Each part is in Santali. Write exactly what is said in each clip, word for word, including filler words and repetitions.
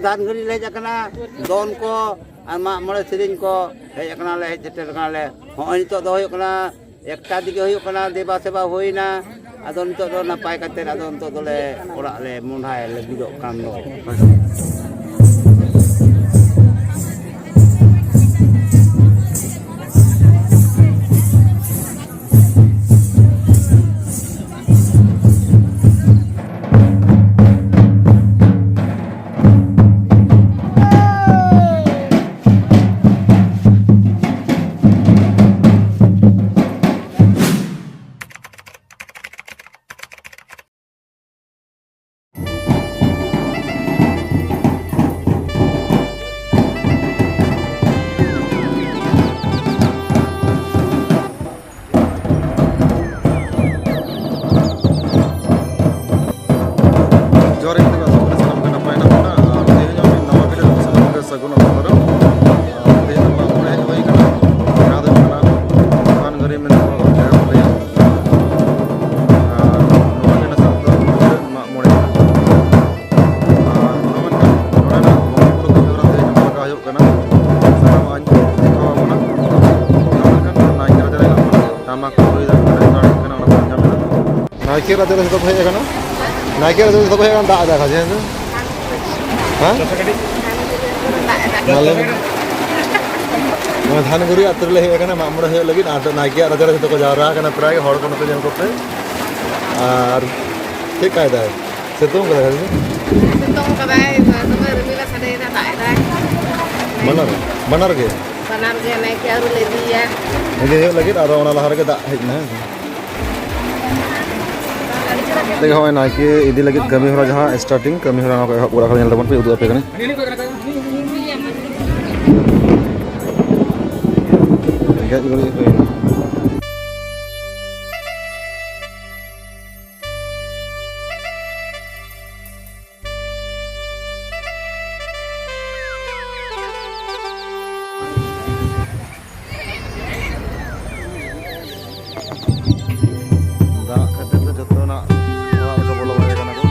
ᱫᱟᱱ ᱜᱷᱟᱹᱲᱤ ᱞᱮ ᱦᱮᱡ ᱟᱠᱟᱱᱟ, ᱫᱚᱱ ᱠᱚ ᱟᱨ ᱢᱟᱜ ᱢᱚᱬᱮ ᱥᱮᱨᱮᱧ ᱠᱚ ᱦᱮᱡ ᱟᱠᱟᱱᱟᱞᱮ, ᱦᱮᱡ ᱥᱮᱴᱮᱨ ᱟᱠᱟᱱᱟᱞᱮ᱾ ᱦᱚᱸᱜᱼᱚᱭ ᱱᱤᱛᱚᱜ ᱫᱚ ᱦᱩᱭᱩᱜ ᱠᱟᱱᱟ ᱮᱠᱴᱟ ᱫᱤᱠᱮ ᱦᱩᱭᱩᱜ ᱠᱟᱱᱟ, ᱫᱮᱵᱟ ᱥᱮᱵᱟ ᱦᱩᱭᱱᱟ᱾ ᱟᱫᱚ ᱱᱤᱛᱚᱜ ᱫᱚ ᱱᱟᱯᱟᱭ ᱠᱟᱛᱮ ᱟᱫᱚ ᱱᱤᱛᱚᱜ ᱫᱚᱞᱮ ᱚᱲᱟᱜ ᱞᱮ ᱢᱚᱦᱰᱟᱭ ᱞᱟᱹᱜᱤᱫᱚᱜ ᱠᱟᱱ ᱫᱚ᱾ ᱡᱚᱦᱟᱨ ᱜᱮ, ᱟᱥᱚᱜ ᱠᱟᱱᱟ ᱥᱟᱱᱟᱢ ᱜᱮ ᱱᱟᱯᱟᱭ ᱦᱮᱱᱟᱜ ᱵᱚᱱᱟ᱾ ᱟᱨ ᱛᱮᱦᱮᱧ ᱦᱚᱸ ᱢᱤᱫ ᱱᱟᱣᱟ video ᱨᱮ ᱥᱟᱱᱟᱢ ᱜᱮ ᱥᱟᱹᱜᱩᱱ ᱟᱯᱱᱟᱨ᱾ ᱟᱨ ᱛᱮᱦᱮᱧ ᱫᱚ ᱢᱟᱜ ᱢᱚᱬᱮ ᱦᱮᱡ ᱦᱩᱭ ᱠᱟᱱᱟ᱾ ᱡᱟᱦᱟᱸ ᱫᱚ ᱦᱩᱭᱩᱜ ᱠᱟᱱᱟ ᱯᱟᱱ ᱜᱟᱹᱲᱤ ᱢᱮᱱᱛᱮ ᱠᱚ ᱞᱟᱹᱭᱟ᱾ ᱟᱨ ᱱᱚᱣᱟ ᱜᱮ ᱱᱟᱦᱟᱜ ᱫᱚ ᱢᱟᱜ ᱢᱚᱬᱮ ᱠᱟᱱᱟ᱾ ᱟᱨ ᱱᱚᱜᱼᱚ ᱱᱚᱝᱠᱟ ᱱᱚᱰᱮᱱᱟᱜ ᱵᱚᱸᱜᱟ ᱵᱩᱨᱩ ᱠᱟᱹᱢᱤ ᱦᱚᱨᱟ ᱛᱮᱦᱮᱧ ᱱᱚᱝᱠᱟ ᱦᱩᱭᱩᱜ ᱠᱟᱱᱟ᱾ ᱥᱟᱱᱟᱢᱟᱜ ᱤᱧ ᱫᱮᱠᱷᱟᱣ ᱟᱵᱚᱱᱟ᱾ ᱱᱚᱜᱼᱚ ᱱᱚᱝᱠᱟ ᱱᱟᱭᱠᱮ ᱨᱟᱪᱟ ᱨᱮ ᱦᱮᱱᱟᱜ ᱵᱚᱱᱟ᱾ ᱴᱟᱢᱟᱠ ᱠᱚ ᱨᱩᱭᱮᱫᱟ, ᱱᱚᱰᱮ ᱠᱚ ᱮᱱᱮᱡ ᱠᱟᱱᱟ, ᱚᱱᱟ ᱠᱚ ᱧᱟᱢ ᱮᱫᱟ᱾ ᱱᱟᱭᱠᱮ ᱨᱟᱪᱟ ᱨᱮ ᱡᱚᱛᱚ ᱠᱚ ᱦᱮᱡ ᱟᱠᱟᱱᱟ᱾ ᱱᱟᱭᱠᱮ ᱨᱟᱪᱟ ᱨᱮ ᱡᱚᱛᱚ ᱠᱚ ᱦᱮᱡ ᱟᱠᱟᱱᱟ, ᱫᱟᱜ ᱮᱫᱟ ᱠᱷᱟᱡ, ᱦᱮᱸ ᱥᱮ? ᱦᱮᱸ? ᱢᱟ ᱞᱟᱹᱭ ᱢᱮ᱾ ᱱᱚᱣᱟ ᱫᱷᱟᱱᱜᱩᱨᱤ ᱟᱹᱛᱩ ᱨᱮᱞᱮ ᱦᱮᱡ ᱟᱠᱟᱱᱟ ᱢᱟᱜ ᱢᱚᱬᱮ ᱦᱩᱭᱩᱜ ᱞᱟᱹᱜᱤᱫ᱾ ᱟᱨ ᱱᱟᱭᱠᱮᱭᱟᱜ ᱨᱟᱪᱟ ᱨᱮ ᱡᱚᱛᱚ ᱠᱚ ᱡᱟᱣᱨᱟ ᱟᱠᱟᱱᱟ, ᱯᱨᱟᱭ ᱜᱮ ᱦᱚᱲ ᱠᱚ ᱱᱚᱛᱮ ᱧᱮᱞ ᱠᱚᱯᱮ᱾ ᱟᱨ ᱪᱮᱫ ᱠᱟᱭ ᱫᱟᱭ? ᱥᱤᱛᱩᱝ ᱠᱟᱫᱟᱭ ᱥᱮ? ᱥᱤᱛᱩᱝ ᱠᱟᱫᱟᱭ, ᱫᱚᱢᱮ ᱨᱤᱢᱤᱞ ᱮ ᱥᱟᱰᱮᱭᱮᱫᱟ, ᱫᱟᱜ ᱮᱫᱟᱭ᱾ ᱵᱟᱱᱟᱨ, ᱵᱟᱱᱟᱨ ᱜᱮ? ᱵᱟᱱᱟᱨ ᱜᱮ, ᱱᱟᱭᱠᱮ ᱟᱹᱨᱩ ᱞᱮ ᱤᱫᱤᱭᱮᱭᱟ᱾ ᱤᱫᱤ ᱦᱩᱭᱩᱜ ᱞᱟᱹᱜᱤᱫ, ᱟᱫᱚ ᱚᱱᱟ ᱞᱟᱦᱟ ᱨᱮᱜᱮ ᱫᱟᱜ ᱦᱮᱡ ᱮᱱᱟ, ᱦᱮᱸ ᱥᱮ? ᱛᱮᱜᱮ ᱦᱚᱸᱜᱼᱚᱭ ᱱᱟᱭᱠᱮ ᱤᱫᱤ ᱞᱟᱹᱜᱤᱫ ᱠᱟᱹᱢᱤ ᱦᱚᱨᱟ ᱡᱟᱦᱟᱸ starting, ᱠᱟᱹᱢᱤ ᱦᱚᱨᱟ ᱚᱱᱟ ᱠᱚ ᱮᱦᱚᱵ ᱜᱚᱫ ᱟᱠᱟᱱᱟ, ᱧᱮᱞ ᱛᱟᱵᱚᱱ ᱯᱮ, ᱩᱫᱩᱜ ᱟᱯᱮ ᱠᱟᱹᱱᱟᱹᱧ᱾ ᱜᱮᱡ ᱜᱩᱨᱤᱡ ᱦᱩᱭᱱᱟ᱾ ᱫᱟᱜ ᱠᱷᱟᱹᱛᱤᱨ ᱛᱮ ᱡᱚᱛᱚᱱᱟᱜ ᱚᱲᱟᱜ ᱨᱮᱠᱚ ᱵᱚᱞᱚ ᱵᱟᱲᱟᱭ ᱠᱟᱱᱟ ᱠᱚ᱾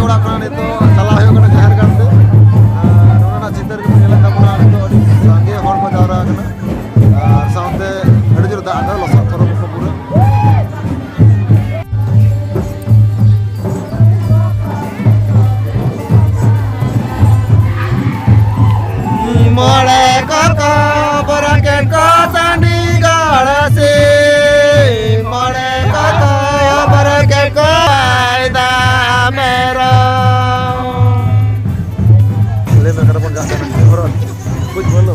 ᱚᱲᱟᱜ ᱠᱷᱚᱱᱟᱜ ᱱᱤᱛᱚᱜ ᱪᱟᱞᱟᱜ ᱦᱩᱭᱩᱜ ᱠᱟᱱᱟ ᱡᱟᱦᱮᱨ ᱜᱟᱲ ᱛᱮ᱾ ᱟᱨ ᱱᱚᱰᱮᱱᱟᱜ ᱪᱤᱛᱟᱹᱨ ᱜᱮᱵᱚᱱ ᱧᱮᱞᱮᱫ ᱛᱟᱵᱚᱱᱟ, ᱱᱤᱛᱚᱜ ᱟᱹᱰᱤ ᱥᱟᱸᱜᱮ ᱦᱚᱲ ᱠᱚ ᱡᱟᱣᱨᱟ ᱟᱠᱟᱱᱟ᱾ ᱟᱨ ᱥᱟᱶᱛᱮ ᱟᱹᱰᱤ ᱡᱳᱨ ᱫᱟᱜ ᱫᱟᱭ, ᱞᱚᱥᱚᱫ ᱛᱷᱚᱨᱚᱝ ᱠᱚ ᱯᱩᱨᱟᱹ᱾ ᱢᱚᱬᱮ ᱠᱚᱠᱚ ᱵᱚᱨᱚ ᱠᱮᱫ ᱠᱚ ᱥᱟᱺᱰᱤ ᱜᱟᱲ ᱥᱤᱢ, ᱢᱚᱬᱮ ᱠᱚᱠᱚ ᱵᱚᱨᱚ ᱠᱮᱫ ᱠᱚ ᱟᱭᱫᱟ ᱢᱮᱨᱚᱢ᱾ ᱞᱟᱹᱭ ᱢᱮ, ᱚᱠᱟᱨᱮ ᱵᱚᱱ ᱪᱟᱞᱟᱜ ᱠᱟᱱᱟ? ᱦᱚᱨᱚᱜ, ᱠᱩᱪ ᱵᱚᱞᱚ᱾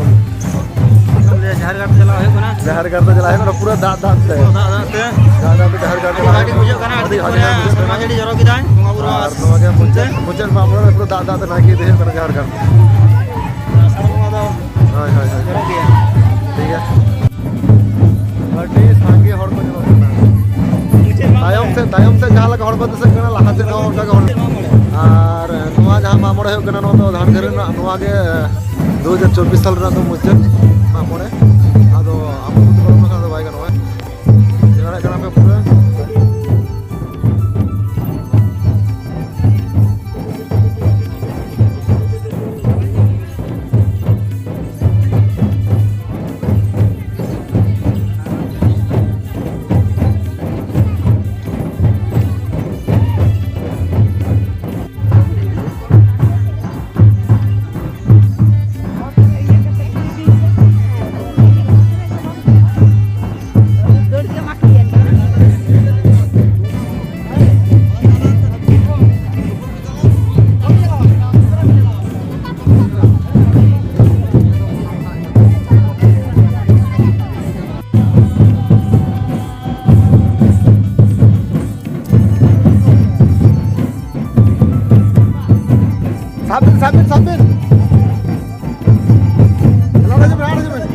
ᱡᱟᱦᱮᱨ ᱜᱟᱲ ᱪᱟᱞᱟᱣ ᱦᱩᱭᱩᱜ ᱠᱟᱱᱟ᱾ ᱡᱟᱦᱮᱨ ᱜᱟᱲ ᱫᱚ ᱪᱟᱞᱟᱣ ᱦᱩᱭᱩᱜ ᱠᱟᱱᱟ, ᱯᱩᱨᱟᱹ ᱫᱟᱜ ᱫᱟᱜ ᱛᱮ᱾ ᱯᱩᱨᱟᱹ ᱫᱟᱜ ᱫᱟᱜ ᱛᱮ᱾ ᱫᱟᱜ ᱫᱟᱜ ᱛᱮ ᱡᱟᱦᱮᱨ ᱜᱟᱲ ᱟᱹᱰᱤ ᱪᱟᱞᱟᱣ ᱵᱷᱟᱹᱜᱤ ᱦᱩᱭᱩᱜ ᱵᱩᱡᱷᱟᱹᱜ ᱠᱟᱱᱟ, ᱠᱟᱱᱟ᱾ ᱟᱹᱰᱤ ᱟᱹᱰᱤ ᱫᱤᱱ ᱯᱚᱨᱮ ᱟᱹᱰᱤ ᱥᱮᱨᱢᱟ ᱡᱟᱹᱲᱤ ᱡᱚᱨᱚ ᱠᱮᱫᱟᱭ, ᱵᱚᱸᱜᱟ ᱵᱩᱨᱩ ᱟᱨ ᱟᱥ ᱱᱚᱣᱟ ᱜᱮ ᱢᱩᱪᱟᱹᱫ, ᱛᱮ᱾ ᱢᱩᱪᱟᱹᱫ ᱢᱟᱜ ᱢᱚᱬᱮ ᱨᱮ ᱯᱩᱨᱟᱹ ᱫᱟᱜ ᱫᱟᱜ ᱛᱮ ᱱᱟᱭᱠᱮ ᱤᱫᱤ ᱦᱩᱭᱩᱜ ᱠᱟᱱᱟ ᱡᱟᱦᱮᱨ ᱜᱟᱲ᱾ ᱟᱥᱟᱲ ᱵᱚᱸᱜᱟ ᱫᱚ ᱦᱳᱭ, ᱦᱳᱭ, ᱦᱳᱭ᱾ ᱡᱚᱨᱚᱜ ᱜᱮᱭᱟ᱾ ᱴᱷᱤᱠ ᱜᱮᱭᱟ᱾ ᱟᱹᱰᱤ ᱥᱟᱸᱜᱮ ᱦᱚᱲ ᱠᱚ ᱧᱮᱞᱚᱜ ᱠᱟᱱᱟ᱾ ᱢᱩᱪᱟᱹᱫ ᱢᱟᱜ ᱛᱟᱭᱚᱢ ᱢᱚᱬᱮ᱾ ᱥᱮᱫ, ᱛᱟᱭᱚᱢ ᱥᱮᱫ ᱡᱟᱦᱟᱸ ᱞᱮᱠᱟ ᱦᱚᱲ ᱠᱚ ᱫᱤᱥᱟᱹᱜ ᱠᱟᱱᱟ, ᱞᱟᱦᱟ ᱥᱮᱫ ᱦᱚᱸ ᱚᱱᱠᱟ ᱜᱮ ᱦᱚᱲ᱾ ᱢᱩᱪᱟᱹᱫ ᱢᱟᱜ ᱢᱚᱬᱮ᱾ ᱟᱨ ᱱᱚᱣᱟ ᱡᱟᱦᱟᱸ ᱢᱟᱜ ᱢᱚᱬᱮ ᱦᱩᱭᱩᱜ ᱠᱟᱱᱟ, ᱱᱚᱣᱟ ᱫᱚ ᱫᱷᱟᱱᱜᱟᱹᱨᱤ ᱨᱮᱱᱟᱜ, ᱱᱚᱣᱟ ᱜᱮ ᱫᱩ ᱦᱟᱡᱟᱨ ᱪᱚᱵᱵᱤᱥ ᱥᱟᱞ ᱨᱮᱱᱟᱜ ᱫᱚ ᱢᱩᱪᱟᱹᱫ ᱢᱟᱜ ᱢᱚᱬᱮ᱾ ᱟᱫᱚ ᱟᱵᱚ ᱠᱚᱫᱚ ᱵᱟᱵᱚᱱ ᱵᱟᱠᱷᱟᱱ ᱫᱚ ᱵᱟᱭ ᱜᱟᱱᱚᱜᱼᱟ᱾ ᱧᱮᱞ ᱫᱟᱲᱮᱭᱟᱜ ᱠᱟᱱᱟ ᱯᱮ ᱯᱩᱨᱟᱹ᱾ ᱥᱟᱵ ᱵᱤᱱ, ᱥᱟᱵ ᱵᱤᱱ, ᱥᱟᱵ ᱵᱤᱱ᱾ ᱞᱟᱲᱟ ᱦᱤᱡᱩᱜ ᱵᱤᱱ, ᱞᱟᱲᱟ ᱦᱤᱡᱩᱜ ᱵᱤᱱ᱾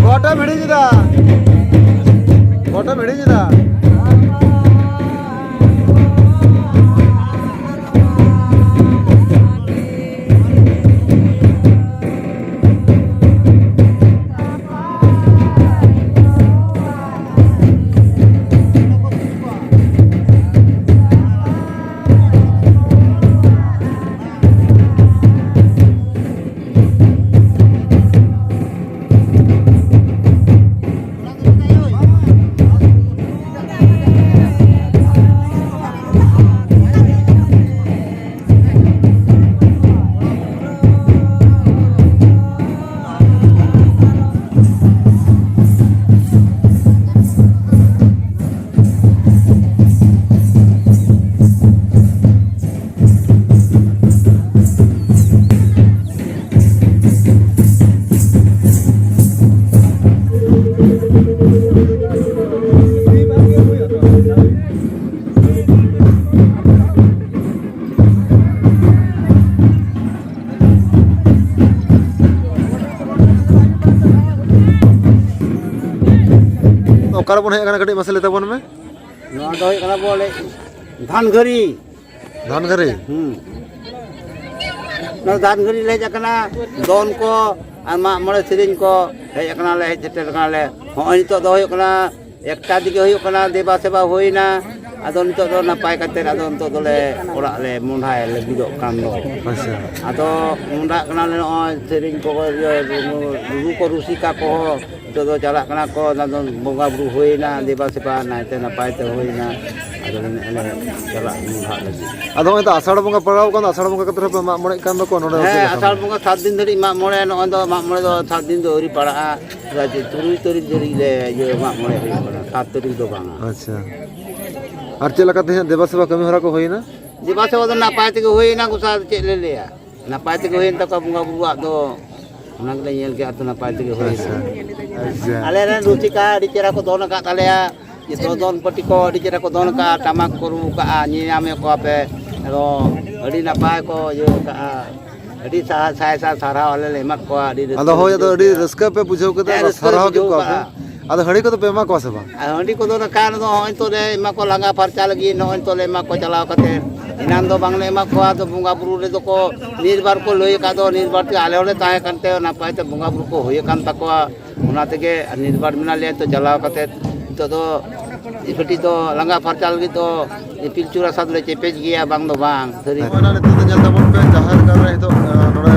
ᱜᱚᱴᱟᱢ ᱦᱤᱲᱤᱧ ᱮᱫᱟ, ᱜᱚᱴᱟᱢ ᱦᱤᱲᱤᱧ ᱮᱫᱟ᱾ ᱚᱠᱟ ᱨᱮᱵᱚᱱ ᱦᱮᱡ ᱟᱠᱟᱱᱟ, ᱠᱟᱹᱴᱤᱡ ᱢᱟᱥᱮ ᱞᱟᱹᱭ ᱛᱟᱵᱚᱱ ᱢᱮ᱾ ᱱᱚᱣᱟ ᱫᱚ ᱦᱩᱭᱩᱜ ᱠᱟᱱᱟ ᱵᱚᱞᱮ ᱫᱷᱟᱱᱜᱟᱹᱨᱤ᱾ ᱫᱷᱟᱱᱜᱟᱹᱨᱤ? ᱦᱩᱸ᱾ ᱱᱚᱣᱟ ᱫᱷᱟᱱᱜᱟᱹᱨᱤ ᱞᱮ ᱦᱮᱡ ᱟᱠᱟᱱᱟ, ᱫᱚᱱ ᱠᱚ ᱟᱨ ᱢᱟᱜ ᱢᱚᱬᱮ ᱥᱮᱨᱮᱧ ᱠᱚ ᱦᱮᱡ ᱟᱠᱟᱱᱟᱞᱮ, ᱦᱮᱡ ᱥᱮᱴᱮᱨ ᱟᱠᱟᱱᱟᱞᱮ᱾ ᱦᱚᱸᱜᱼᱚᱭ ᱱᱤᱛᱚᱜ ᱫᱚ ᱦᱩᱭᱩᱜ ᱠᱟᱱᱟ ᱮᱠᱴᱟ ᱫᱤᱠᱮ ᱦᱩᱭᱩᱜ ᱠᱟᱱᱟ, ᱫᱮᱵᱟ ᱥᱮᱵᱟ ᱦᱩᱭᱱᱟ, ᱟᱫᱚ ᱱᱤᱛᱚᱜ ᱫᱚ ᱱᱟᱯᱟᱭ ᱠᱟᱛᱮ ᱟᱫᱚ ᱱᱤᱛᱚᱜ ᱫᱚᱞᱮ ᱚᱲᱟᱜ ᱞᱮ ᱢᱚᱸᱰᱷᱟᱭ ᱞᱟᱹᱜᱤᱫᱚᱜ ᱠᱟᱱ ᱫᱚ᱾ ᱟᱪᱪᱷᱟ᱾ ᱟᱫᱚ ᱢᱚᱸᱰᱷᱟᱜ ᱠᱟᱱᱟᱞᱮ ᱱᱚᱜᱼᱚᱭ ᱥᱮᱨᱮᱧ ᱠᱚ, ᱤᱭᱟᱹ, ᱨᱩ ᱠᱚ ᱨᱩᱥᱤᱠᱟ ᱠᱚᱦᱚᱸ ᱱᱤᱛᱚᱜ ᱫᱚ ᱪᱟᱞᱟᱜ ᱠᱟᱱᱟ ᱠᱚ, ᱚᱱᱟ ᱫᱚ ᱵᱚᱸᱜᱟ ᱵᱩᱨᱩ ᱦᱩᱭᱱᱟ, ᱫᱮᱵᱟ ᱥᱮᱵᱟ ᱱᱟᱭᱛᱮ ᱱᱟᱯᱟᱭ ᱛᱮ ᱦᱩᱭᱱᱟ᱾ ᱟᱫᱚ ᱱᱮᱜᱼᱮ ᱞᱮ ᱪᱟᱞᱟᱜ ᱢᱚᱸᱰᱷᱟᱜ ᱞᱟᱹᱜᱤᱫ᱾ ᱟᱫᱚ ᱱᱚᱜᱼᱚᱭ ᱛᱚ ᱟᱥᱟᱲ ᱵᱚᱸᱜᱟ ᱯᱟᱲᱟᱣ ᱠᱟᱱᱟ, ᱟᱥᱟᱲ ᱵᱚᱸᱜᱟ ᱠᱟᱛᱮ ᱨᱮᱯᱮ ᱢᱟᱜ ᱢᱚᱬᱮᱜ ᱠᱟᱱ ᱫᱚᱠᱚ ᱱᱚᱰᱮ ᱦᱮᱸ, ᱪᱮᱫ ᱞᱮᱠᱟ? ᱟᱥᱟᱲ ᱵᱚᱸᱜᱟ ᱥᱟᱛ ᱫᱤᱱ ᱫᱷᱟᱹᱨᱤᱡ ᱢᱟᱜ ᱢᱚᱬᱮ, ᱱᱚᱜᱼᱚᱭ ᱫᱚ ᱢᱟᱜ ᱢᱚᱬᱮ ᱫᱚ ᱥᱟᱛ ᱫᱤᱱ ᱫᱚ ᱟᱹᱣᱨᱤ ᱯᱟᱲᱟᱜᱼᱟ᱾ ᱛᱩᱨᱩᱭ ᱛᱟᱹᱨᱤᱠᱷ ᱫᱷᱟᱹᱨᱤᱡ ᱞᱮ ᱤᱭᱟᱹ ᱢᱟᱜ ᱢᱚᱬᱮ ᱦᱩᱭᱩᱜ ᱠᱟᱱᱟ, ᱥᱟᱛ ᱛᱟᱹᱨᱤᱠᱷ ᱫᱚ ᱵᱟᱝᱟ᱾ ᱟᱪᱪᱷᱟ᱾ ᱟᱨ ᱪᱮᱫ ᱞᱮᱠᱟ ᱛᱮᱦᱮᱧ ᱫᱮᱵᱟ ᱥᱮᱵᱟ ᱠᱟᱹᱢᱤ ᱦᱚᱨᱟ ᱠᱚ ᱦᱩᱭᱱᱟ? ᱫᱮᱵᱟ ᱥᱮᱵᱟ ᱫᱚ ᱱᱟᱯᱟᱭ ᱛᱮᱜᱮ ᱦᱩᱭᱱᱟ, ᱜᱚᱸᱥᱟᱭ ᱫᱚ ᱪᱮᱫ ᱞᱮ ᱞᱟᱹᱭᱟ, ᱱᱟᱯᱟᱭ ᱛᱮᱜᱮ ᱦᱩᱭᱮᱱ ᱛᱟᱠᱚᱣᱟ ᱵᱚᱸᱜᱟ ᱵᱩᱨᱩᱣᱟᱜ ᱫᱚ᱾ ᱚᱱᱟ ᱜᱮᱞᱮ ᱧᱮᱞ ᱠᱮᱜᱼᱟ ᱛᱚ, ᱱᱟᱯᱟᱭ ᱛᱮᱜᱮ ᱦᱩᱭᱱᱟ᱾ ᱟᱪᱪᱷᱟ᱾ ᱟᱪᱪᱷᱟ᱾ ᱟᱞᱮ ᱨᱮᱱ ᱨᱩᱥᱤᱠᱟ ᱟᱹᱰᱤ ᱪᱮᱦᱨᱟ ᱠᱚ ᱫᱚᱱ ᱟᱠᱟᱫ ᱛᱟᱞᱮᱭᱟ᱾ ᱡᱚᱛᱚ ᱫᱚᱱ ᱯᱟᱹᱴᱤ ᱠᱚ ᱟᱹᱰᱤ ᱪᱮᱦᱨᱟ ᱠᱚ ᱫᱚᱱ ᱟᱠᱟᱫᱼᱟ, ᱴᱟᱢᱟᱠ ᱠᱚ ᱨᱩ ᱟᱠᱟᱫᱼᱟ, ᱧᱮᱧᱟᱢᱮᱫ ᱠᱚᱣᱟ ᱯᱮ᱾ ᱟᱫᱚ ᱟᱹᱰᱤ ᱱᱟᱯᱟᱭ ᱠᱚ ᱤᱭᱟᱹ ᱟᱠᱟᱫᱼᱟ᱾ ᱟᱹᱰᱤ ᱥᱟ-, ᱥᱟᱭ ᱥᱟᱭ ᱥᱟᱨᱦᱟᱣ ᱟᱞᱮ ᱞᱮ ᱮᱢᱟᱫ ᱠᱚᱣᱟ᱾ ᱟᱹᱰᱤ ᱨᱟᱹᱥᱠᱟᱹ ᱟᱫᱚ ᱞᱮ ᱦᱳᱭ, ᱟᱫᱚ ᱵᱩᱡᱷᱟᱹᱣ ᱟᱹᱰᱤ ᱠᱮᱜᱼᱟ᱾ ᱨᱟᱹᱥᱠᱟᱹ ᱯᱮ ᱵᱩᱡᱷᱟᱹᱣ ᱠᱮᱫᱟ, ᱦᱮᱸ, ᱟᱫᱚ ᱨᱟᱹᱥᱠᱟᱹ ᱞᱮ ᱥᱟᱨᱦᱟᱣ ᱠᱮᱫ ᱵᱩᱡᱷᱟᱹᱣ ᱠᱚᱣᱟ ᱯᱮ᱾ ᱠᱟᱜᱼᱟ᱾ ᱟᱨ ᱦᱟᱺᱰᱤ ᱠᱚᱫᱚ ᱱᱟᱠᱷᱟᱱ ᱫᱚ ᱦᱚᱸᱜᱼᱚᱭ ᱛᱚᱞᱮ ᱮᱢᱟ ᱠᱚ, ᱞᱟᱸᱜᱟ ᱯᱷᱟᱨᱪᱟ ᱞᱟᱹᱜᱤᱫ ᱱᱚᱜᱼᱚᱭ ᱛᱚᱞᱮ ᱮᱢᱟ ᱠᱚᱣᱟ ᱪᱟᱞᱟᱣ ᱠᱟᱛᱮ᱾ ᱮᱱᱟᱱ ᱫᱚ ᱵᱟᱝᱞᱮ ᱮᱢᱟ ᱠᱚᱣᱟ, ᱟᱫᱚ ᱵᱚᱸᱜᱟ ᱵᱩᱨᱩ ᱨᱮᱫᱚ ᱠᱚ ᱱᱤᱨᱵᱟᱨ ᱠᱚ ᱞᱟᱹᱭ ᱟᱠᱟᱫ ᱫᱚ, ᱱᱤᱨᱵᱟᱨ ᱛᱮ ᱟᱞᱮ ᱦᱚᱸᱞᱮ ᱛᱟᱦᱮᱸ ᱠᱟᱱᱛᱮ ᱱᱟᱯᱟᱭ ᱛᱮ ᱵᱚᱸᱜᱟ ᱵᱩᱨᱩ ᱠᱚ ᱦᱩᱭ ᱟᱠᱟᱱ ᱛᱟᱠᱚᱣᱟ᱾ ᱚᱱᱟ ᱛᱮᱜᱮ ᱱᱤᱨᱵᱟᱨ ᱢᱮᱱᱟᱜ ᱞᱮᱭᱟ᱾ ᱱᱤᱛᱚᱜ ᱪᱟᱞᱟᱣ ᱠᱟᱛᱮ ᱱᱤᱛᱚᱜ ᱫᱚ ᱠᱟᱹᱴᱤᱡ ᱫᱚ ᱞᱟᱸᱜᱟ ᱯᱷᱟᱨᱪᱟ ᱞᱟᱹᱜᱤᱫ ᱫᱚ ᱯᱤᱞᱪᱩ ᱨᱟᱥᱟ ᱫᱚᱞᱮ ᱪᱮᱯᱮᱡ ᱜᱮᱭᱟ, ᱵᱟᱝ ᱫᱚ ᱵᱟᱝ, ᱥᱟᱹᱨᱤ᱾ ᱦᱳᱭ, ᱚᱱᱟ ᱱᱤᱛᱚᱜ ᱫᱚ ᱧᱮᱞ ᱛᱟᱵᱚᱱ ᱯᱮ, ᱡᱟᱦᱮᱨ ᱜᱟᱲ ᱨᱮ ᱱᱤᱛᱚᱜ, ᱟᱸ, ᱱᱚᱰᱮ